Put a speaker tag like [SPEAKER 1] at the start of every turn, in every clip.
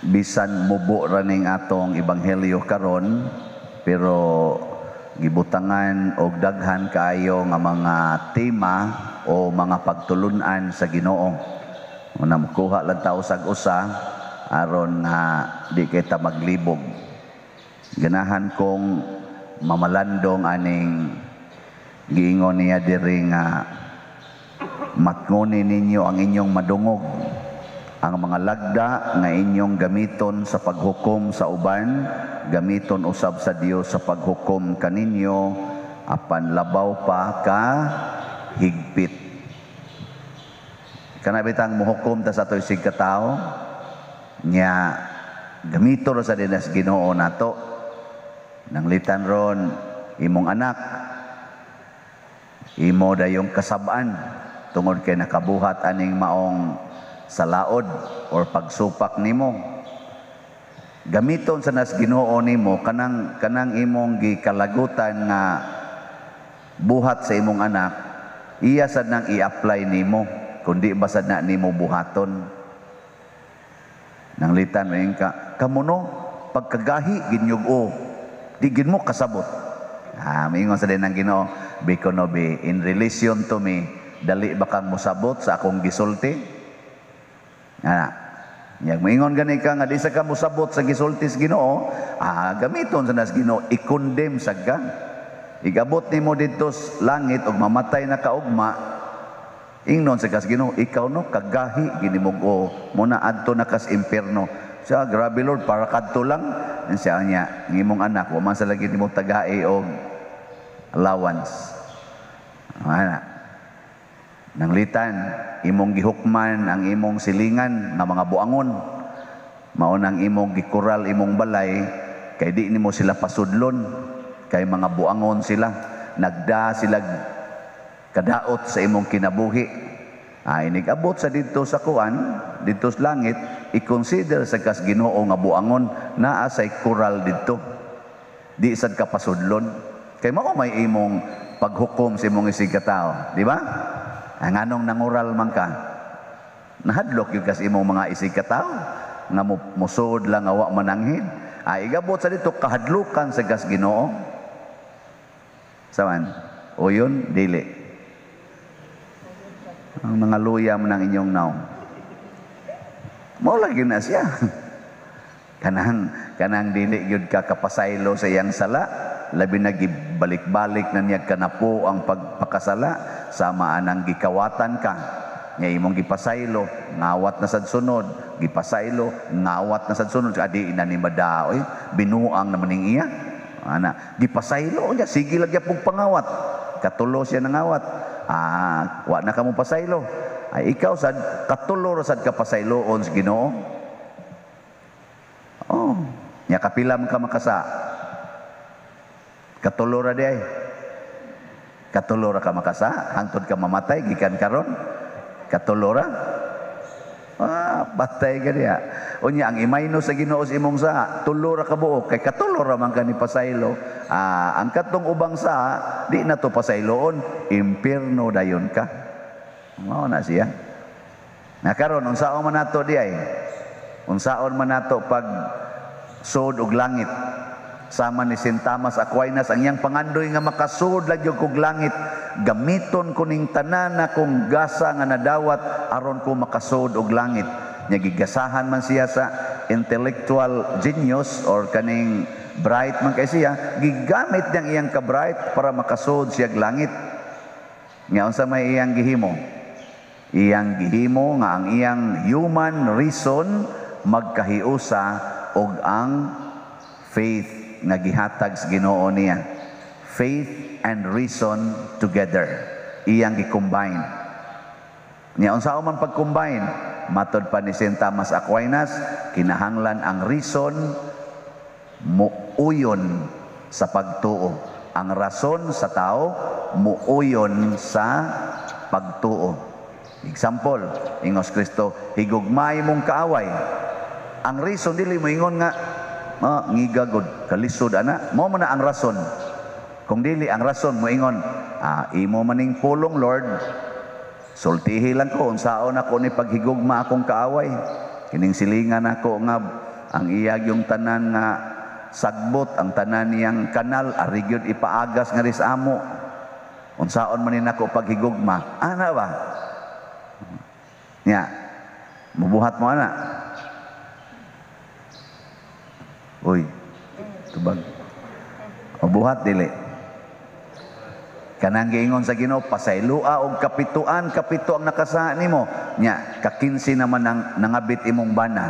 [SPEAKER 1] Bisan mubo ra ning atong ebanghelyo karon, pero gibutangan og daghan kaayo nga mga tema o mga pagtulunan sa Ginoo. Una, mukuha lang ta usag usa aron nga di kita maglibog. Ganahan kong mamalandong aning giingon niya diri nga matngoni ninyo ang inyong madungog. Ang mga lagda nga inyong gamiton sa paghukom sa uban, gamiton usab sa Dios sa paghukom kaninyo, apan labaw pa ka higpit. Kana bitang muhukom ta sa ato isig katawo nya, gamito ra sa dinas Ginoo nato. Nanglitan ron imong anak, imo dayong kasab-an tungod kay nakabuhat aning maong salaod or pagsupak nimo, gamiton sa nas Ginoo nimo kanang imong gikalagutan nga buhat sa imong anak, iya sad nang i-apply nimo kundi ba sad na nimo buhaton. Nanglitan mo ka kamuno pagkagahi ginyug-o, di gid mo kasabot. Ah, moingon sa din ang Ginoo, "Biko no be in relation to me, dali ba kang mosabot sa akong gisulti?" Ah, Yang moingon gani ka nga di sa ka mosabot sa gisulti sa Ginoo, ah, gamiton sa nas Ginoo, i-condemn sa ka. Igabot nimo didto sa langit ug mamatay na ka ugma, ingnon sa kas Ginoo, "Ikaw no, kagahi ginimug-o mo na adto na kas impierno." Siya, "Grabe Lord, para kadto lang." Siya niya, ang imong anak, wa man sa lagi nimo tagai og allowance. Ana. Nanglitan, imong gihukman ang imong silingan nga mga buangon. Mao nang imong gikural imong balay kay di nimo sila pasudlon, kay mga buangon sila. Nagda sila kadaot sa imong kinabuhi. Ah, inig-abot sa didto sa kuan, didto sa langit, i-consider sa kas Ginoo nga buangon, naa say kural didto. Di sad ka pasudlon. Kay mao may imong paghukom sa imong isig katao, di ba? Ang anong nangural man ka, nahadlok yun kas imong mga isig katao nga musod lang nga wa mananghid. Ah, igabot sa dito kahadlukan sa kas Ginoo. Saman? O yun, dili. Ang mga luya mo ng inyong naong. Mao lagi na siya. Kanang dili gyud ka kapasaylo sa iyang sala, labi na gibalik-balik na niya kanapo ang pagpakasala, sama anang gikawatan ka. Nya imong gipasaylo, ngawat na sad sunod, gipasaylo, ngawat na sad sunod, adi ina ni madaoy, binuang naman ning iya. Ana, gipasaylo niya, sige lang gyapong pangawat. Katulo siya nangawat. Ah, wa na ka mo pasaylo. Ay ikaw sad katulo ra sad ka pasayloon sa Ginoo. Oh, nya kapila man ka makasa? Katulo ra di ay. Katulo ra ka makasa hangtod ka mamatay gikan karon. Katulo ra. Ah, patay ka diya. Unya ang imayno sa Ginoo sa imong sa tulo ra ka buok kay katulo ra man ka ni pasaylo. Ah, ang katong ubang sa di na to pasayloon, impierno dayon ka. Mao na siya. Na karon unsaon man nato di ay? Unsaon man nato pag sud og langit? Sama ni St. Thomas Aquinas, ang iyang pangandoy nga makasud lang gyud kog langit, gamiton ko ning tanan akong gasa nga nadawat aron ko makasud og langit. Nya gigasahan man siya sa intellectual genius or kaning bright man kay siya, gigamit niyang iyang ka-bright para makasud siya og langit. Nga unsa may iyang gihimo? Iyang gihimo nga ang iyang human reason magkahiusa og ang faith nga gihatag sa Ginoo niya. Faith and reason together. Iyang gi-combine. Nya unsa man pag-combine? Matod pa ni St. Thomas Aquinas, kinahanglan ang reason muuyon sa pagtuo. Ang rason sa tao muuyon sa pagtuo. Example, ingos Kristo, "Higugmay mong kaaway." Ang reason dili mo ingon nga, "Ah, ngiga god, kalisod ana." Mao man na ang rason. Kung dili ang rason mo ingon, "Ah, imo maning pulong, Lord. Sultihi lang ko unsaon ako ni paghigugma akong kaaway. Kining silingan ako nga Ang iya yung tanan nga sagbot, ang tanan niyang kanal, ari gyud ipaagas nga sa amo. Unsaon man ni nako paghigugma? Ana ba? Nya, mubuhat mo ana. Uy, tubag. Mubuhat dili. Kanang giingon sa Ginoo, pasaylua og kapituan, kapito ang nakasala nimo. Nya, kakinsi naman ang nangabit imong bana.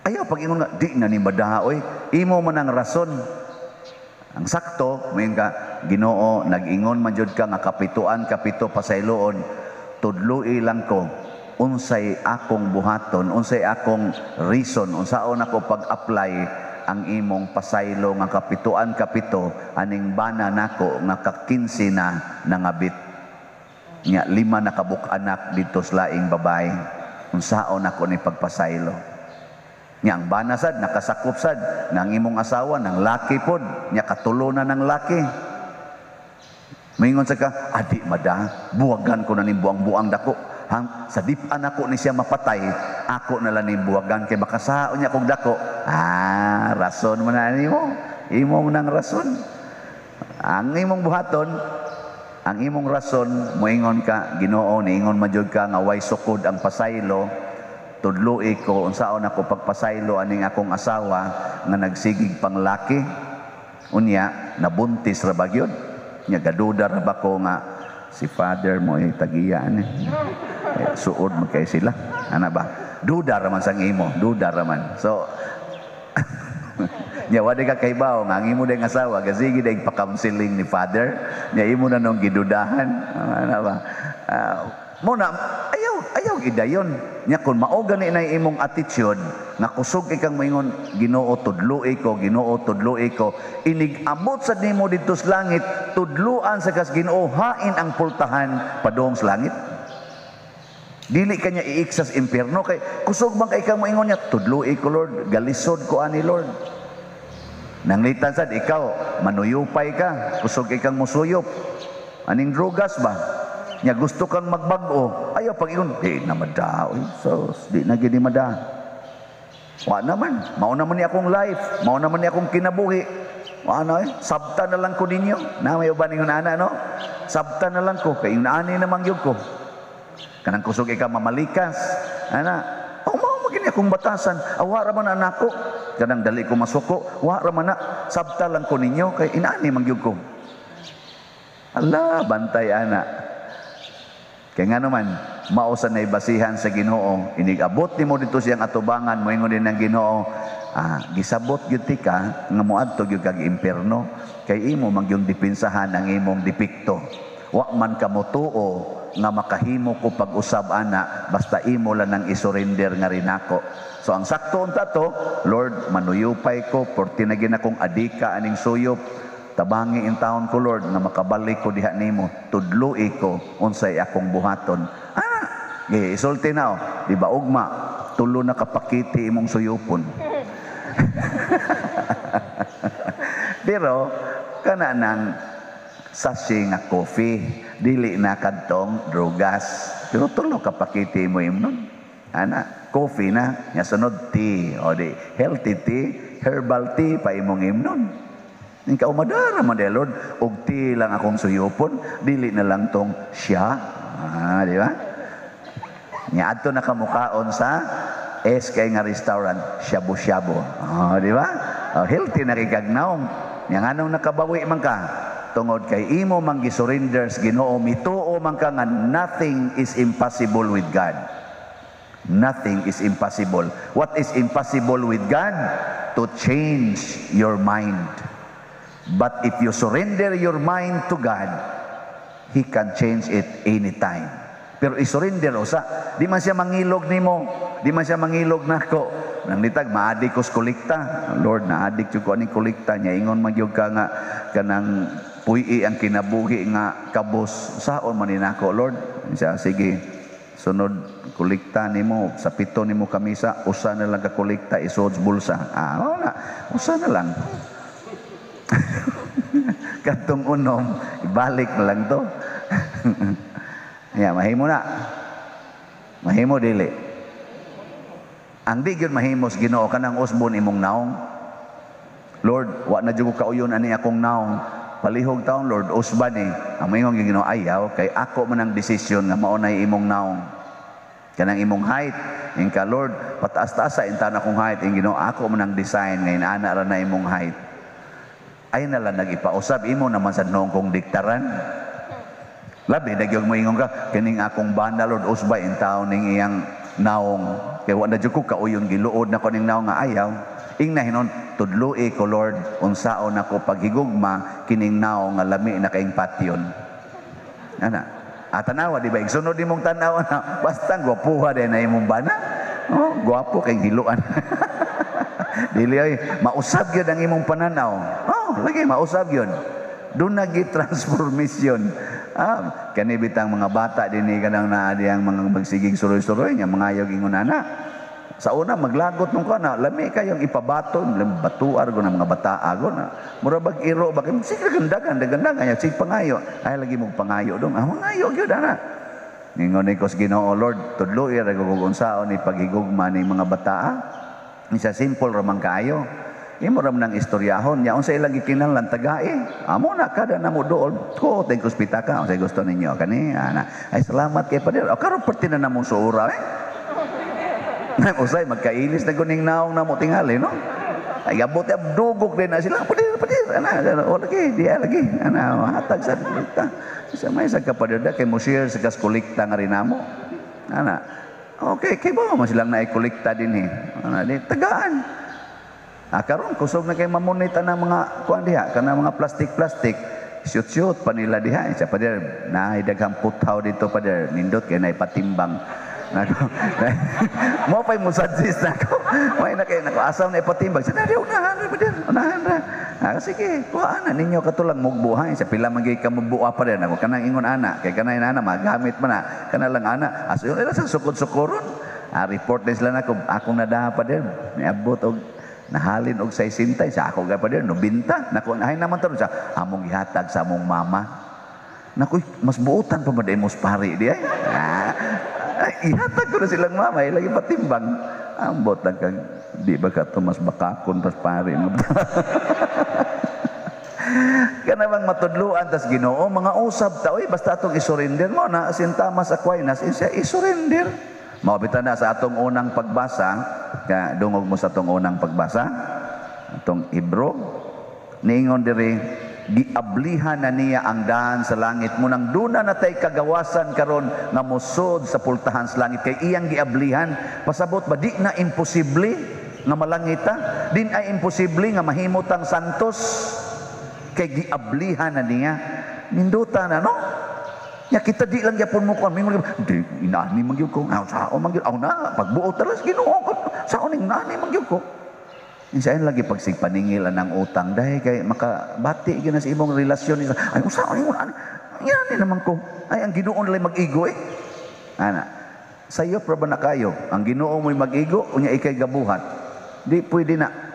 [SPEAKER 1] Ayaw pag ingon nga, di na ni madaha, oy. Imo man ang rason. Ang sakto, moingon ka, "Ginoo, nag-ingon man jud ka nga kapituan, kapito pasayloon. Tudloi lang ko unsay akong buhaton, unsay akong reason, unsaon ako pag-apply ang imong pasaylo nga kapituan kapito aning bana nako nga kakinsi na nangabit. Nya 5 na kabuk anak didto sa laing babae. Unsaon ako ni pagpasaylo?" Nya ang bana sad nakasakop sad nga ang imong asawa nang laki pod, nya katulo na ng laki. Moingon sa ka, "Adi mada, buwagan ko na ning buang-buang dako. Hang, sa dipan ako ni siya mapatay, ako na lang ning buwagan kay makasaon niya kog dako." Ah, rason mo na nimo. Imo mo nang rason. Ang imong buhaton, ang imong rason, moingon ka, "Ginoo, niingon man jud ka nga way sukod ang pasaylo, tudloi ko unsaon ako pagpasaylo aning akong asawa nga nagsigig panglaki. Unya, nabuntis ra ba gyud? Nya gaduda ra ba ko nga si father mo ay tagiya ni? Eh, suod man kay sila." Ana ba? Duda ra man sang imo, duda ra man. So nya wala ka kahibaw nga ang imo ding asawa gasige ding pa-counseling ni father, nya imo na nung gidudahan. Ana ba? Mo na ayaw ayaw gidayon. Nya kun mao gani na imong attitude nga kusog ikang moingon, "Ginoo, tudloi ko, Ginoo, tudloi ko," inig abot sa nimo didto sa langit, tudluan sa kas Ginoo, hain ang pultahan padung sa langit. Dili kanya iiksas impierno kay kusog man kay kang moingon niya, "Tudloi ko, Lord, galisod ko ani, Lord." Nanglitan sad ikaw, manuyupay ka, kusog ikang musuyop. Aning drugas ba? Nya gusto kang magbag-o, ayaw pag ingon, "Di na mada, oy, sus, di na gini mada. Wa naman, mao naman ni akong life, mao naman ni akong kinabuhi. Wa na eh, sabta na lang ko ninyo." Na may uban ingon ana, no? "Sabta na lang ko kay ani naman gyud ko." Kanang kusog ikaw mamalikas. Ana, oh, mao man gini akong batasan. Awa ra man anak ko. Kanang dali ko masuko, wa ra man na. Sabta lang ko ninyo kay inaani man gyud ko. Allah, bantay ana. Kaya nga naman, mao sa naibasihan sa Ginoo, inig-abot nimo dito siyang atubangan, moingon din ang Ginoo, gisabot gyud ti ka nga moadto gyud kag impierno kay imo man gyud dipinsahan ang imong depekto. Wa man ka motuo nga makahimo ko pag-usab ana, basta imo lang nang isurrender nga rinako. So ang sakto unta to, "Lord, manuyupay ko, porti na gin akong adika aning suyop. Tabangi in taon ko, Lord, nga makabalik ko diha nimo, tudloi ko unsay akong buhaton." Ah, isulti na oh, di ba ugma, tulo na kapakiti imong suyupon. Pero kana nang sachet nga coffee, dili na kadtong drogas. Pero tulo ka pakiti mo imnon. Ana, coffee na, nya sunod tea, o di healthy tea, herbal tea pa imong imnon. Ning kaumadara man de, Lord, og tea lang akong suyupon, dili na lang tong siya. Ah, di ba? Nya adto na kamukaon sa SK nga restaurant, shabu-shabu. Oh, di ba? Oh, healthy na kay kagnaong. Nya nganong nakabawi man ka? Tungod kay imo man gisurrender sa Ginoo, mituo man ka nga nothing is impossible with God. Nothing is impossible. What is impossible with God? To change your mind. But if you surrender your mind to God, He can change it anytime. Pero isurrender usa, di man siya mangilog nimo, di man siya mangilog nako. Nang nitag maadik ko sa kolekta. "Lord, naadik jud ko aning kolekta." Nya ingon man gyud ka nga kanang puy-i ang kinabuhi nga kabos. Saon man ni nako, Lord? Siya, "Sige, sunod kolekta nimo sa pito nimo kamisa, usa na lang ka kolekta isuod sa bulsa." Ah, wala. Usa na lang. Katong unom, ibalik na lang to. Ya, mahimo na. Mahimo dili. Ang di gyud mahimos Ginoo kanang usbon imong naong. Lord, wa na jud ko kauyon ani akong naong. Palihog taon, Lord, usban eh. Ang moingon gyud Ginoo, ayaw kay ako man ang desisyon nga mao nay imong naong. Kanang imong height, ing ka Lord, pataas-taas sa intan akong height, ing Ginoo, ako man ang design ngayon ana ra na imong height. Ay na lang nag-ipausab imo naman sa noong kong diktaran. Labi na gyud moingon ka kining akong bana, Lord, usbay in taon ning iyang naong kay wa na jud ko kauyon, giluod na ko ning naong nga ayaw. Ing na hinon tudloi ko, Lord, unsaon nako paghigugma kining naong nga lami na kaing patyon. Ana. Ah, tanawa, di ba? Igsunod nimong tanawa na basta gwapuha din na imong bana. Oh, gwapo kay hiluan. Dili ay mausab gyud ang imong pananaw. Oh, lagi mausab gyud. Doon nagi transformation. Ah, kani bitang mga bata dinhi kanang naa diyang mga magsigig suroy-suroy nya mga ingon ana. Sa una maglagot nung kana, lami kayong ipabaton, batuar go na mga bata ago na. Mura bag iro ba kay sige gandagan, dagandagan nya sige pangayo. Ay lagi mong pangayo dong. Ah, mangayo gyud ana. Ningon ni kos Ginoo, Lord, tudloi ra kog unsaon ni paghigugma ni mga bata. Isa simple ra man kaayo. Imo ra man ang istoryahon nya unsa ilang gikinahanglan tagae. Amo na kada namo dool ko teng pitaka unsay gusto ninyo kani ana. Ay salamat kay pader. O karon perti na namo suura eh. Usay magkailis na kuning naong namo tingali no. Ay abot ya dugok din na sila. Pader, pader ana, o lagi di lagi ana hatag sa kolekta. Sa may sa kapader da kay mo share sa kas kolekta nga rin namo. Ana. Okay, kay ba mo silang naikolekta din eh. Ana di tagaan. Ah, karon kusog na kay mamunit ang mga kuan diha kana mga plastic-plastic. Shoot-shoot pa nila diha. Sa pader, naay daghang puthaw dito pader. Nindot kay naipatimbang. Nako. Mo pa'y musadsis nako. May na kay nako asaw na ipatimbang. Sa dali unahan ra pader, unahan ra. Ah, sige, kuha na ninyo katulang mugbuhay sa pila man gyud ka mubuha pader nako kanang ingon ana kay kanang ana magamit man na kana lang ana. Aso ila sa sukod-sukoron. Ah, report din sila nako akong nadaha pader. Niabot og nahalin og 60 sa ako gay pader 90 nako ay naman taron sa among gihatag sa among mama. Naku, mas buotan pa ba di mo pari di ay? Ah, ihatag ko na silang mama, lagi patimbang. Ambot lang kang, di ba ka to mas bakakon pas pari mo. Kana bang matudluan tas Ginoo mga usab ta oy basta atong isurrender mo na Saint Thomas Aquinas siya isurrender. Mao bitaw na sa atong unang pagbasa, ka dungog mo sa atong unang pagbasa, atong Hebro, niingon diri giablihan na niya ang daan sa langit mo nang duna na tay kagawasan karon nga mosod sa pultahan sa langit kay iyang giablihan. Pasabot ba di na imposible nga malangita, din ay imposible nga mahimot ang santos kay giablihan na niya. Ninduta na no. Nya kita di lang gyapon mo kuan mingon di inani man gyud ko, sao man gyud aw na pagbuot ra sa Ginoo ko sao ning nani man gyud ko. Insain lagi pagsigpaningil ang utang dahil kay makabati gyud na sa imong relasyon ni ay unsa ni ani inani naman ko ay ang Ginoo nalay mag-igo eh. Ana sayo pra ba na kayo ang Ginoo mo'y mag-igo unya ikay gabuhat di pwede na.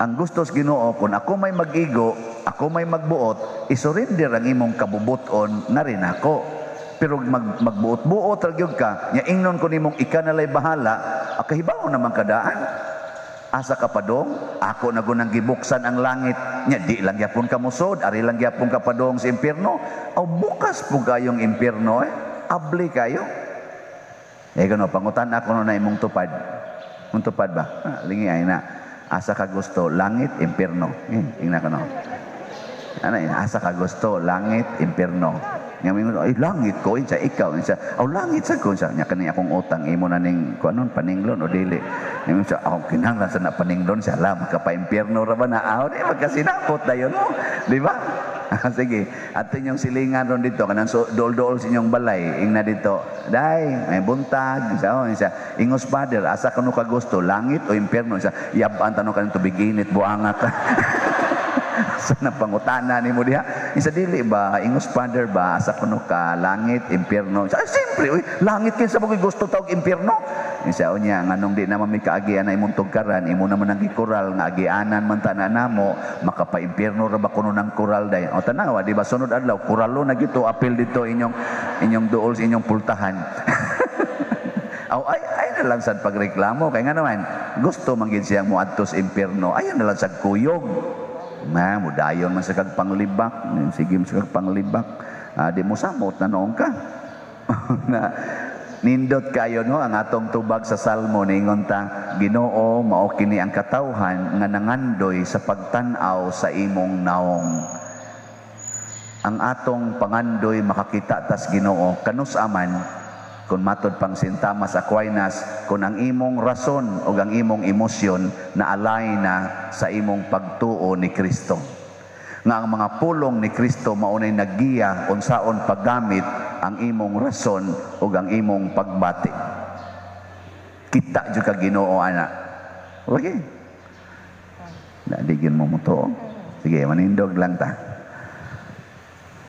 [SPEAKER 1] Ang gusto sa Ginoo kung ako may mag-igo, ako may magbuot, isurrender ang imong kabubuton na rin ako. Pero magbuot-buot ra gyud ka, nya ingnon ko nimong ika nalay bahala, kahibaw naman kadaan. Asa ka padong, ako na gunang gibuksan ang langit. Nya di lang gyapon ka musod, ari lang gyapon ka padong sa impierno. Aw bukas po kayong impierno eh. Abli kayo. Eh gano pangutan ako no na imong tupad. Imong tupad ba? Ah, lingi ay na. Asa ka gusto, langit, impierno. Eh, ingna ka no. Ana, asa ka gusto, langit, impierno. Nga mingon, ay langit ko, insa ikaw, insa. Aw langit sa ko, insa. Nya kani akong utang imo na ning kuanon paninglon o dili. Ingon siya, aw kinahanglan sa na paninglon siya la makapa-impierno ra ba na? Aw di magkasinapot dayon mo, di ba? Sige, ato inyong silingan ron dito kanang so, dool-dool sa inyong balay, ingna dito. Day, may buntag, sa oh, isa. Ingos father, asa kanu ka gusto, langit o impierno? Isa, yab-an tanong kanang tubig init buangat. Sa napangutana nimo diha. Isa dili ba, ingos father ba, asa kuno ka langit, impierno? Isa, ay, siyempre, uy, langit kinsa ba gusto tawag impierno? Isa unya nganong di naman mi kaagian na imong tugkaran, imo naman ang gikural nga agianan man tanan namo, makapa-impierno ra ba kuno ng kural day. O tanawa, di ba sunod adlaw kuralo na gito apil dito inyong inyong duol sa inyong pultahan. Aw ay ay Ayaw na lang sad pagreklamo kay nga naman gusto man gid siyang moadto sa impierno. Ayaw na lang sad kuyog. Na mudayon man sa kag panglibak, sige man sa kag panglibak. Ah, di mo samot na noon ka. Na nindot kayo, no, ang atong tubag sa Salmo. Ningon ta, "Ginoo, mao kini ang katawhan nga nangandoy sa pagtan-aw sa imong naong." Ang atong pangandoy, makakita tas Ginoo. Kanus aman kung matod pang Saint Thomas Aquinas, kung ang imong rason o ang imong emosyon na alay na sa imong pagtuo ni Kristo, nga ang mga pulong ni Kristo maunay naggiya unsaon paggamit ang imong rason ug ang imong pagbati. Kita jud ka Ginoo ana. Okay. Na di gyud mo mutuo. Sige, manindog lang ta.